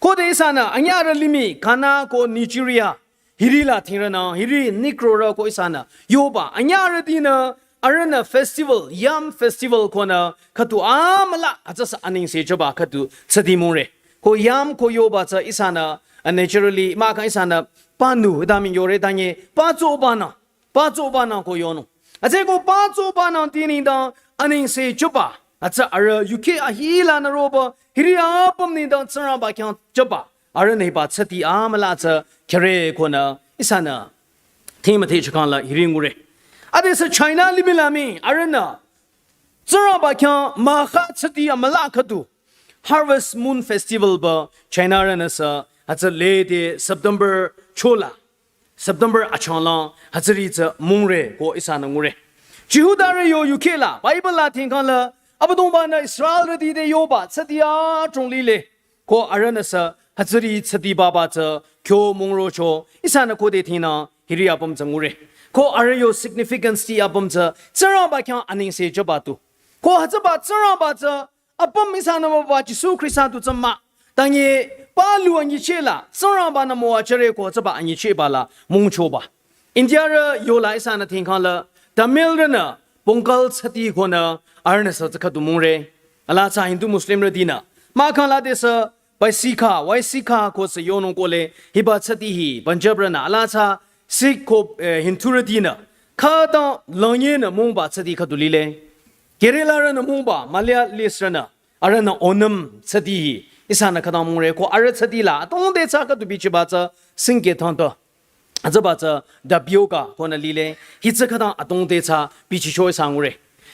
Khode ihsanü, anyührü limih, Ghana ko Nigeria, hiri la thingrünü, hiri Negrorü ko ihsanü, yoba, anyührütinü, arühnü festival, Yam festival konü, khüdu amüla, hütsüsü anengse jüba khüdu, tsüti mongre. Ko Yam ko yoba tsü ihsanü, uh, naturally, mahkhang ihsanü, panu, ita mii yore tanye, patsobanü, patsobanü ko yonung. Hütsüeko patsobanüti nengdang anengse jüba, hütsü arüh U K ahi lanü roba, hiri apüm nengdang Tsingrangba khyang jüba, arühnü hiba tsüti amüla tsü khere konü ihsanü, thing müthehcho khang la hiri ngure. Adesü China limih la mii, arühnü, Tsingrangba khyang mahkhang tsüti amüla khüdu, Harvest Moon Festival ba Chinarünü sü, hütsü lede September cho la, September achang la, hütsüri tsü mongre ko ihsanü ngure. Jihudarü yo U K la, Bible la thingkhang la, Abüdongbanü Israelrüti te yoba, tsüti adrong lile. Ko arühnü sü, hütsüri tsüti papa tsü, kyo mongrocho, ihsanü khode thingnü, hiri apüm tsü ngure. Ko arüh yo significance ti apüm tsü, Tsingrangba khyang anengse jüba tu. Ko hütsüba Tsingrangba tsü, apüm ihsanü mübüba Jisu Khrista tu tsü mah. Tanye palu anyichehla Tsingrangba-nü müwajüre ko tsüba anyichehba la mungchoba. Indiarü yola ihsanü thingkhangla Tamilrünü Pongal tsüti konü arühnü sü tsü khüdu mungre. Ala tsü Hindu Muslimrütinü mahkhang la desü Baisakha, Vaisakha ko sü yonung kohle hiba tsüti hi Punjabrünü ala tsü Sikh ko, eh, Hindurütinü khütang langnyenü mungba tsüti khüdu lile. Keralarünü mungba, Malayalisrünü arühnü Onam tsüti hi ihsanü khütang mungre ko arüh tsüti la atongde tsü khüdu bichiba tsü singke thangto. Atsüba tsü Tapioca konü lile, hi tsü khütang atongde tsü bichicho ihsa ngure.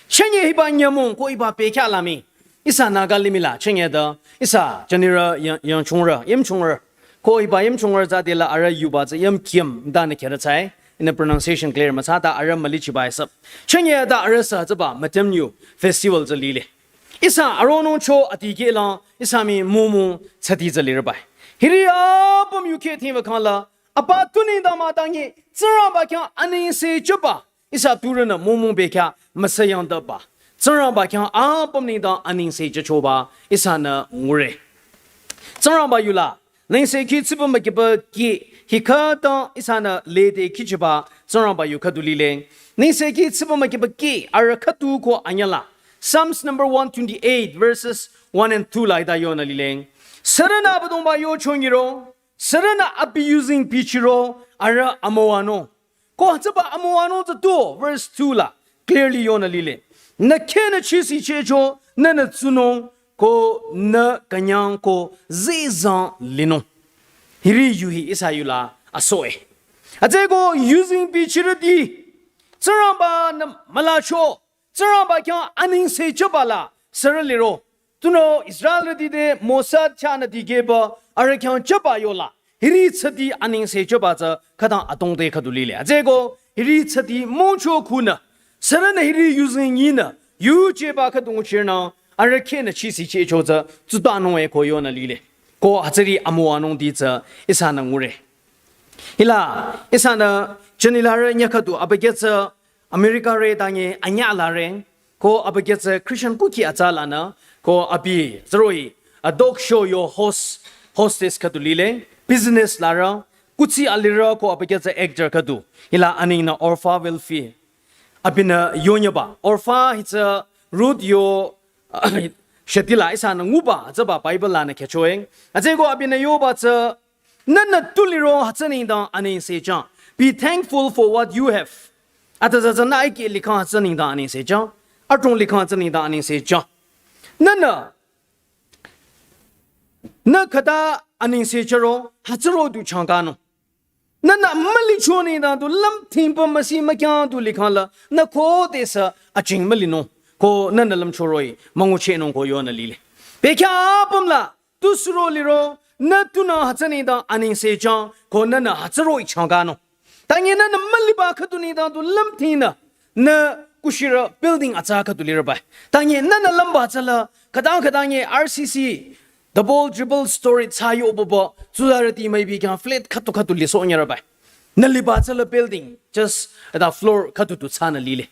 Chünye hiba nyümong ko hiba pekya la mii ihsa Naga limih la chünye ta ihsa jünirü yang, yangchungrü, yimchungrü. Ko hiba yimchungrü tsü dela arüh yuba tsü yimkhim danü kherü tsü, in the pronunciation clear müthsa ta arüh mülichiba isap. Chünye ta arüh sü tsüba Müthümnyu festival tsü lile. Ihsa aronungcho adikehlang ihsa mii mumung tsüti tsü lirübai. Hiri apüm yukheh thingba khangla, apa tu nengdang mütangi, Tsingrangba khyang anengse jüba ihsa turünü mumung bekhyah müsü yangdaba. Tsingrangba khyang apüm nengdang anengse jüchoba ihsanü ngure. Tsingrangba yula nengsekhi tsipü mükiba kih hi khütang ihsanü lede khichiba Tsingrangba yu khüdu lile. Nengsekhi tsipü mükiba kih arüh khüdu ko anyüla Psalms number one twenty-eight, verses one and two la hita yonü lile. Sürünü Abüdongba yo chongiro, sürünü abi yuzeng bichiro, arüh amüwanung. Ko hütsüba amüwanung tsü tu, verse two la clearly yonü lile. Nü khehnü chisi chehcho, nünü tsunung, ko nü künyang ko zizang linung. Hiri yu hi ihsa yula asoe. Atsü ko yuzeng bichirüti Tsingrangba-nü mülacho, Tsingrangba khyang anengse jüba la sürü liro. Tunüo Israelrüti te Mosa chahnü dikehba arüh khyang jüba yola hiri tsüti anengse jüba tsü khütang atongde khüdu lile. Atsü ko hiri tsüti mungcho khunü, sürünü hiri yuzeng nyinü yujeba khüdu nguchirnang arüh khehnü chisi chehcho tsü tsutanung e ko yonü lile. Ko hütsüri amüwanungti tsü ihsanü ngure. Hila ihsanü jünilarü nyüh khüdu abükyü tsü Americarü tangi anyülarü, ko abükyü tsü Christian kukhi atsa lanü, ko abi tsüroh-i a talk show yo host, hostess khüdu lile, business larü, kuthsi alirü ko abükyü tsü actor khüdu. Hila anengnü Oprah Winfrey. Abinü yonyüba. Oprah hi tsü Ruth yo shitila ihsanü nguba tsüba Bible lanü khyüchoe. Atsü ko abinü yoba tsü, nünü tu liro hütsü nengdang anengse jang. Be thankful for what you have. Ata tsü tsünü aike likhang hütsü nengdang anengse jang. Adrong likhang hütsü nengdang anengse jang. Nünü, nü khüta anengse jüro, hütsüro du changkanung. Nünü mülicho nengdang du lümthingpü müsi mükyang du likhang la, nü khodesü aching mülinung. Ko nünü lümchoroh-i münguchehnung ko yonü lile. Bekhyah apüm la, tu suro liro, nü tunü hütsü nengdang anengse jang, ko nünü hütsüro-i changkanung. Tangi nünü müliba khüdu nengdang du lümthingnü, nü kushirü building atsa khüdu lirübai. Tangi nünü lümba tsüla, khütang khütangi R C C, double, triple story thsa yobuba, tsuzarüti maybe khyang flat khüdu khüdu lisoh nyürübai. Nü liba tsüla building, just at the floor khüdu du thsanü lile.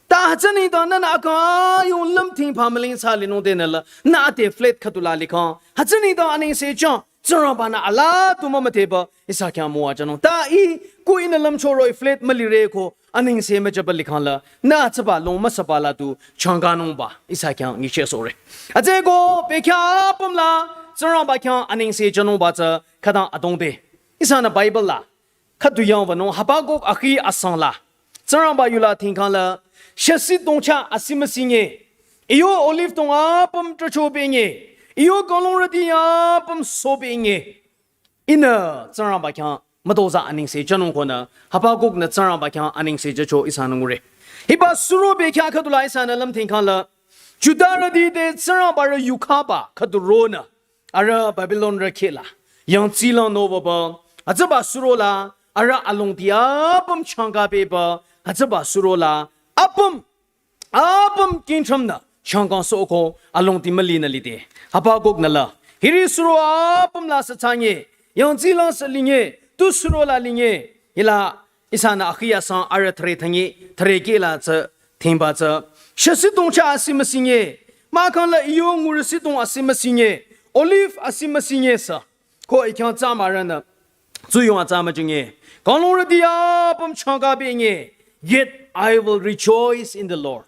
Ta hütsü nengdang nünü akang yung lümthing pamaling thsa linung denü la, nü ate flat khüdu la likhang. Hütsü nengdang anengse jang, Tsingrangba-nü alaa tu mümüdheba, ihsa khyang müwajünung. Ta i, ku ihnü lümchoroh-i flat mülire ko, anengse müjüba likhang la, nü tsüba long müsaba la du changkanungba, ihsa khyang nyichehsohre. Atsü ko, bekhyah apüm la, Tsingrangba khyang anengse jünungba tsü, khütang atongde. Ihsanü Bible la, khüdu yangwünung Habakuk akhi asang la. Tsingrangba yula thingkhang la, shasi tongcha asi müsinye. Iyo olive tong apüm tracho benye. Iyo kalongrüti apüm so benye. Ihnü Tsingrangba khyang mütozah anengse jünung konü, Habakuk-nü Tsingrangba khyang anengse jücho ihsanü ngure. Hiba suro bekhyah khüdu la ihsanü lümthingkhang la, Judarüti te Tsingrangba rü yukhaba khüdu ronü, arüh Babilonrü kheh la, yangtsi lang nobaba, hütsüba suro la, arüh alongti apüm changkabeba, hütsüba suro la, apüm, apüm kingthrümnü changkangsohko alongti mülinü lide. Habakuk-nü la, hiri suro apüm la sü thsanye, yangtsi lang sü linye, tu suro la linye, hila ihsanü akhi asang arüh thüre thüngi, thüre keh la tsü thingba tsü. Shasi tongcha asi müsinye, mahkhang la iyo ngurüsi tong asi müsinye, olive asi müsinye sü. Ko I khyang tsü mürünü tsuyong atsa müjünge. Kanglungrüti apüm changka binge. Yet I will rejoice in the Lord.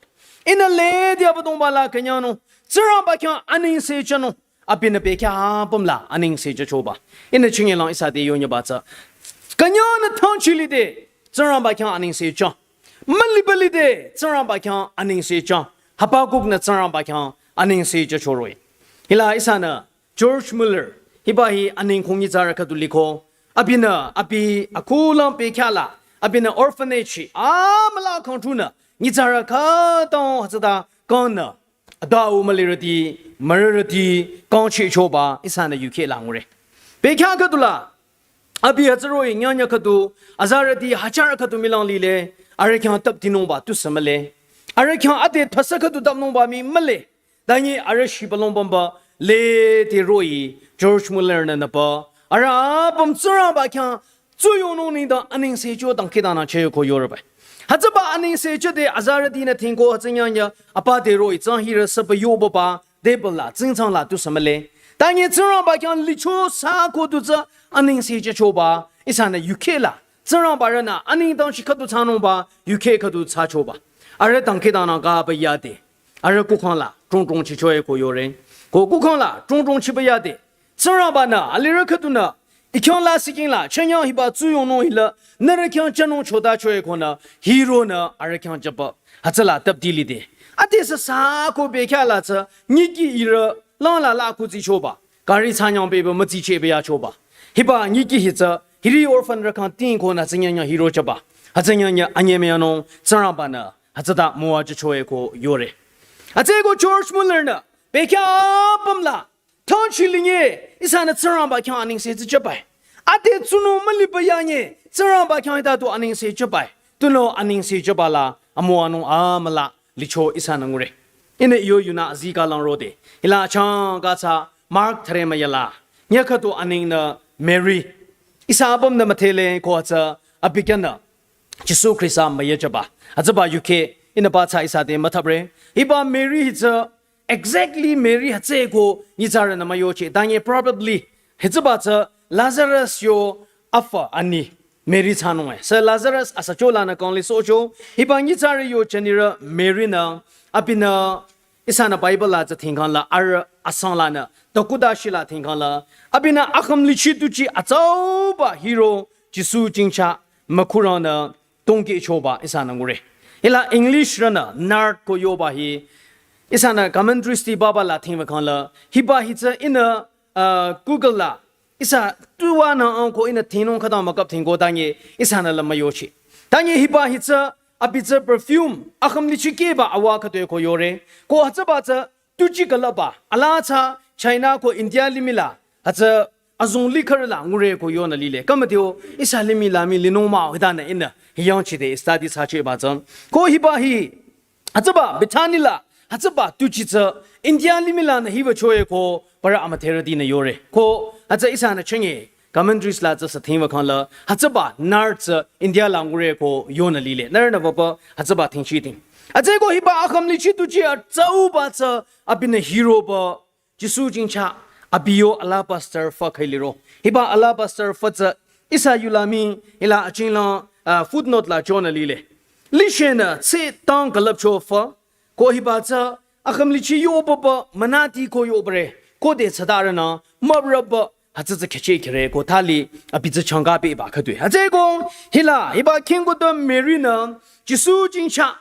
Ihnü lede Abüdongba la künyangnung. Tsingrangba khyang anengse jünung. Abinü bekhyah apüm la anengse jüchoba. Ihnü chinge lang ihsa te yonyüba tsü. Künyangnü thangchilide Tsingrangba khyang anengse jü. Mülipalide Tsingrangba khyang anengse jü. Habakkuk-nü Tsingrangba khyang anengse jüchoroh-i. Hila ihsanü George Muller, hiba hi anengkong nyitsarü khüdu liko. Abinü, abi akhulang bekhyah la, abinü orphanage hi, amüla kangtunü, nyitsarü khütang hütsüta kangnü, adau mülirüti, mürürüti, kangchehchoba, ihsanü yukheh la ngure. Bekhyah khüdu la, abi hütsüroh-i nyanya khüdu, azarüti hajar khüdu mülang lile, arüh khyang taptinungba tusü mühle. Arüh khyang ade thasa khüdu tapnungba mii mühle. Tanyi arüh shibülung pümba lede roh-i George Muller-nü nüba. Arüh apüm Tsingrangba khyang tsuyongnung nengdang anengse jü dangkhidangnang cheh ko yoreba. Hütsüba anengse jüde azarütinü tingko hütsü nyanya apa te roh-i tsang hirü süba yobaba table la tsingtsang la tusü mühle. Tanyi Tsingrangba khyang licho sü ko du tsü anengse jüchoba ihsanü yukheh la. Tsingrangbarünü anengdang shi khüdu thsanungba yukheh khüdu thsachoba. Arüh dangkhidangnang kaba yade. Arüh kukhang la, trong trong chichoe ko yore. Ko kukhang la, trong trong chiba yade. Tsingrangba-nü, alirü khüdunü, I khyang la siking la, chenyang hiba tsuyongnung hila, nührü khyang jünung chotachoe konü, hironü, arüh khyang jüba. Hütsüla tapdi lide. Ade sü sü ko bekhyah la tsü, nyiki irü, lang la la kutsichoba. Gari thsanyang beba mütsicheh beyachoba. Hiba nyiki hi tsü, hiri orphan rü khyang tingkonü tsü nyanya hiro jüba. Hütsü nyanya anyemüyanung, Tsingrangba-nü, hütsüta müwajüchoe ko yore. Hütsüeko George Muller-nü, bekhyah apüm la, thangchilinge, ihsanü Tsingrangba khyang anengse tsü jübai. Ade tsunung müliba yange, Tsingrangba khyang hita tu anengse jübai. Tunüo anengse jüba la, amüwanung amüla, licho ihsanü ngure. Ihnü iyo yunü azikeh lang rode. Hila changka tsü Mark thüre müyala. Nyüh khüdu anengnü Mary. Ihsa apümnü müdhele ko hütsü abi kyanü Jisu Khrista müyajüba. Hütsüba yukheh ihnü ba tsü ihsa te müthapre. Hiba Mary hi tsü exactly Mary hütsüeko nyitsarünü müyocheh. Tanyi probably hütsüba tsü Lazarus yo afü ani Mary thsanung-e. Sü Lazarus asacho lanü kangli sohcho. Hiba nyitsarü yo jünirü Mary-nü abinü ihsanü Bible la tsü tingkang la arüh asang lanü, dokuda shila tingkang la. Abinü akhümlichi tuji atsauba hiro Jisu jingcha mükhurangnü tongkehchoba ihsanü ngure. Hila English rünü nard ko yoba hi. Ihsanü commentaries ti baba la tingba kang la. Hiba hi tsü ihnü, uh, Google la ihsa tuwa nü ang ko ihnü tingnung khütang mükap tingko tanyi ihsanü la müyocheh. Tanyi hiba hi tsü abi tsü perfume akhümlichi kehba awa khütoi ko yore. Ko hütsüba tsü tuji külüpba. Ala tsü China ko India limih la. Hütsü azong likhürü la ngure ko yonü lile. Kamadio ihsa limih la mii linung mah-o hitanü ihnü hiyangchide study thsachehba tsü. Ko hiba hi hütsüba Bethany la, hütsüba tuji tsü, India limih lanü hiwüchoe ko, parü amüdherütinü yore. Ko, hütsü ihsanü chenge, commentaries la tsü sü tingba kang la, hütsüba nard tsü, India la ngure ko, yonü lile. Nührünü baba, hütsüba tingchi ting. Hütsüeko hiba akhümlichi tuji atsauba tsü, abinü hiroba, Jisu jingcha abi yo alabaster fü khüi liro. Hiba alabaster fü tsü ihsa yula mii hila achinglang, uh, footnote la chonü lile. Lishenü tse tang külüpcho fü. Ko hiba tsü akhümlichi yobaba münati ko yobare. Ko de tsüdarünü mübraba hütsü tsü khehcheh kire ko thali abi tsü changka beba khütoi. Hütsüeko hila hiba khingko to Mary-nü Jisu jingcha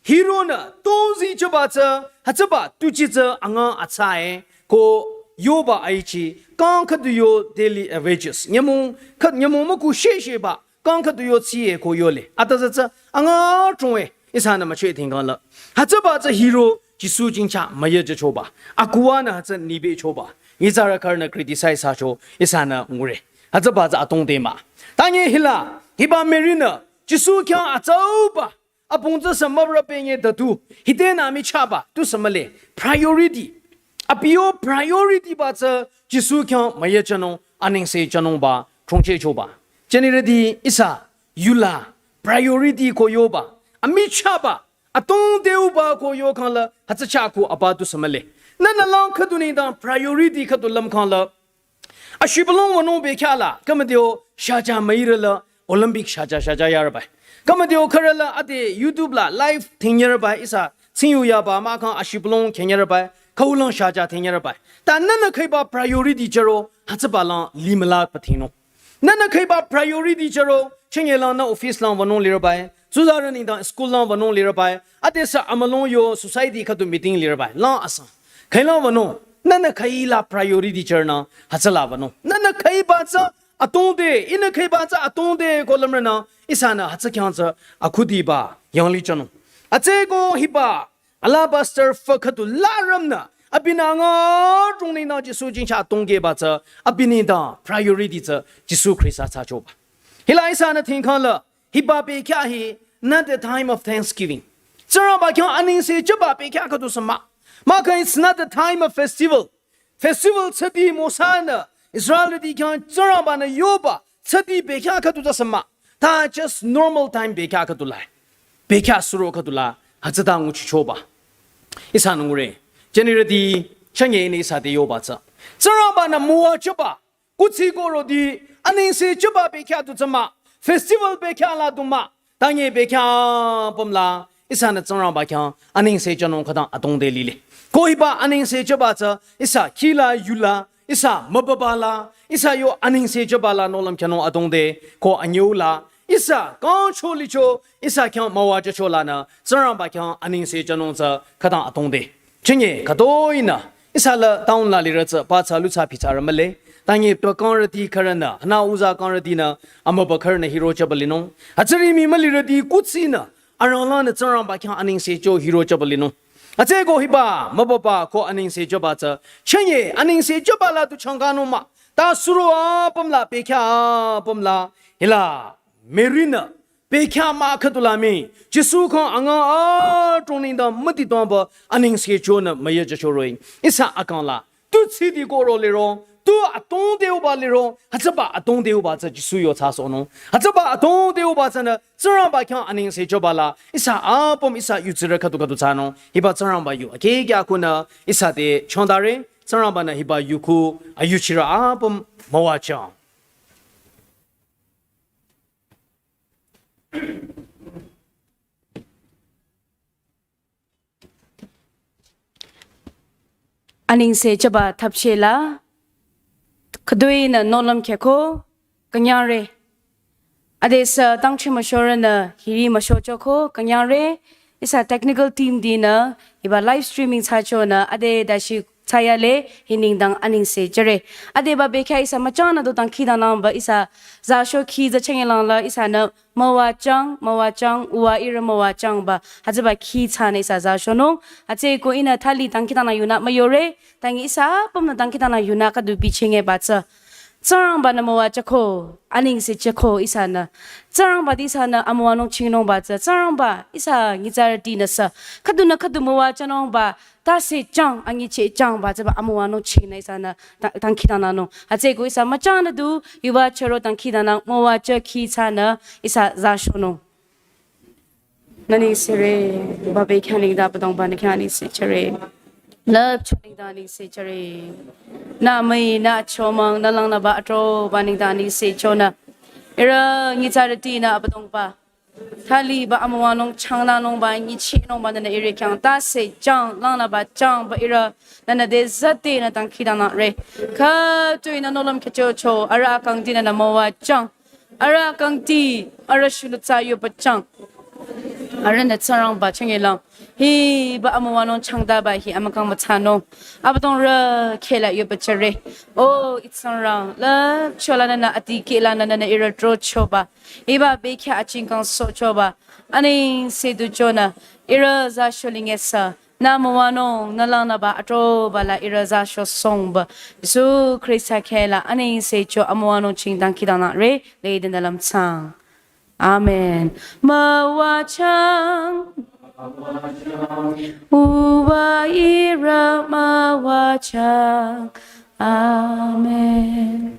hironü tozijüba tsü, hütsüba tuji tsü anga atsa-e, ko yoba aichi, kang khüdu yo daily, uh, wages. Nyümong, khüt nyümong müku shesheba, kang khüdu yo tsi-e ko yole. Ata tsü tsü, anga trong-e, ihsanü mücheh tingkang la. Hütsüba tsü hiro, Jisu jingcha müyajüchoba. Akuwanü hütsü nibechoba. Nyitsarü khürünü criticize thsacho, ihsanü ngure. Hütsüba tsü atongde mah. Tanyi hila, hiba Mary-nü, Jisu khyang atsauba, apung tsü sü mübra penge dadu, hitenü michaba, tusü mühle, priority. Abi yo priority ba tsü Jisu khyang müyajünung, anengse jünungba, chongchehchoba. Jünirüti ihsa, yula, priority ko yoba, amichaba, atongdeuba ko yo kang la, hütsü chah ko aba tusü mühle. Nünü lang khüdu nengdang priority khüdu lüm kang la, Ashibülung wünung bekhyah la, khümüdeo shaja müirü la, Olympic shaja shaja yarübai. Khümüdeo khürü la, ade YouTube la live thingnyarübai, ihsa, tsingyu yaba, mahkhang ashibülung khenyarübai, khaulang shaja thingnyarübai. Ta nünü khüiba priority jüro, hütsüba lang limla pathingnung. Nünü khüiba priority jüro, chenye lang nü office lang wünung lirübai, tsuzarü nengdang school lang wünung lirübai, adesü amülung yo society khüdu meeting lirübai, lang asang. Khüilang wünung, nünü khüila priority jürünü, hütsüla wünung. Nünü khüiba tsü atongde, ihnü khüiba tsü atongde ko lümrünü, ihsanü hütsü khyang tsü akhudiba, yangli jünung. Atsü ko hiba, alabaster fü khüdu larümnü, abinü nga drongnü Jisu jingcha atongkehba tsü, abinü da priority tsü, Jisu Khrista thsachoba. Hila ihsanü thingkhang la, hiba bekhyah hi, not the time of thanksgiving. Tsingrangba khyang anengse jüba bekhyah khüdu sü mah. Mahkhang it's not the time of festival. Festival tsüdi Mosa-nü, Israelrüti khyang Tsingrangba-nü yoba, tsüdi bekhyah khüdu tsü sü mah. Ta just normal time bekhyah khüdu lai. Bekhyah suro khüdu la, hütsüta nguchichoba. Ihsanü ngure, jünirüti, chünye ihnü ihsa te yoba tsü. Tsingrangba-nü müwajüba, kuthsi ko rodi, anengse jüba bekhyah du tsü mah, festival bekhyah la du mah, tanye bekhyah apüm la, ihsanü Tsingrangba khyang, anengse jünung khütang atongde lile. Ko hiba anengse jüba tsü, ihsa khila yula, ihsa mübüba la, ihsa yo anengse jüba la nohlüm khyanung atongde, ko anyüu la, ihsa kangcho licho, ihsa khyang müwajücho lanü, Tsingrangba khyang anengse jünung tsü khütang atongde. Chenye, khütoi-nü, ihsa la town la lirü tsü, pa tsü lu tsü pi tsü rü mühle. Tanye pa kangrüti khürünü, hana uza kangrütinü, amübü khürünü hiro jüba linung. Hütsüri mii mülirüti kuthsinü, aranglanü Tsingrangba khyang anengse jü hiro jüba linung. Atsü ko hiba, mübüba ko anengse jüba tsü. Chenye, anengse jüba la du changkanung mah. Ta suro apüm la, bekhyah apüm la, hila. Mary-nü, bekhyah mah khüdu la mii, Jisu khyang anga adrongnü da müdi dongba, anengse jünü müyajücho roh-i. Ihsa akang la, tu tsidi ko ro liro, tu atongde uba liro, hütsüba atongde uba tsü Jisu yo thsasohnung. Hütsüba atongde uba tsünü, Tsingrangba khyang anengse jüba la, ihsa apüm ihsa yutsirü khüdu khüdu thsanung, hiba Tsingrangba yu, akekya khunü, ihsa te chongdare, Tsingrangba-nü hiba yu khu, ayuchirü apüm müwajüng. Anengse jüba thapchela, khüdui nü nohlüm kheko, künyangre. Adesü tangchi müshorünü hiri müshochoko, künyangre. Ihsa technical team dinü, hiba live streaming thsachonü, ade dashi thsayale, hi nengdang anengse jüre. Adeba bekhyah ihsa müchangnü do dangkhidangnangba ihsa zasho khi za chengelangla ihsanü müwajüng, müwajüng, uwa ihrü müwajüngba. Hütsüba khi thsanü ihsa zashonung. Hütsüeko ihnü thali dangkhidangnang yunü müyore. Tangi ihsa apümnü dangkhidangnang yunü khüdu bichingeba tsü. Tsingrangba-nü müwajüko, anengse jüko ihsanü. Tsingrangba te ihsanü amüwanung chingnungba tsü. Tsingrangba ihsa nyitsarütinü sü. Khüdunü khüdu müwajünungba, tase jüng, anyichehjüngba tsüba amüwanung chingnü ihsanü dang-, dangkhidangnangnung. Hütsüeko ihsa müchangnü du, yuva chüro dangkhidangnang, müwajü khi thsanü ihsa zashonung. Nü anengse re, ba bekhyah nengdang Abüdongba nü khyang anengse jüre. Lüpcho nengdang anengse jüre. Nü amüi, nü achomang, nü langnüba atroba nengdang anengse jünü. Ihrü nyitsarütinü Abüdongba. Thaliba amüwanung changnanungba, nyichehnungba nünü ihrü khyang tase jüng, langnüba jüngba ihrü nünü dezütenü dangkhidangnangre. Khütoi nü nohlüm khechocho, arüh akangtinü nü müwajüng. Arüh akangti, arüh shulutsa yoba jüng. Arühnü Tsingrangba chengelang. Hiba amüwanung changdaba hi amükang mütsanung. Abüdongrü khehla yoba jüre. O, Ih Tsingrang, lüpcholanü nü adikehlanü nünü ihrü drochoba. Hiba bekhyah achingkang sohchoba. Anengse du jünü, ihrü zasho lingesü. Nü müwanung, nü langnüba atroba la ihrü zasho songba. Jisu Khrista khehla anengse jü amüwanung ching dangkhidangnangre, lede nü lümchang. Amen. Müwajüng. Uwa ihrü müwajüng. Amen.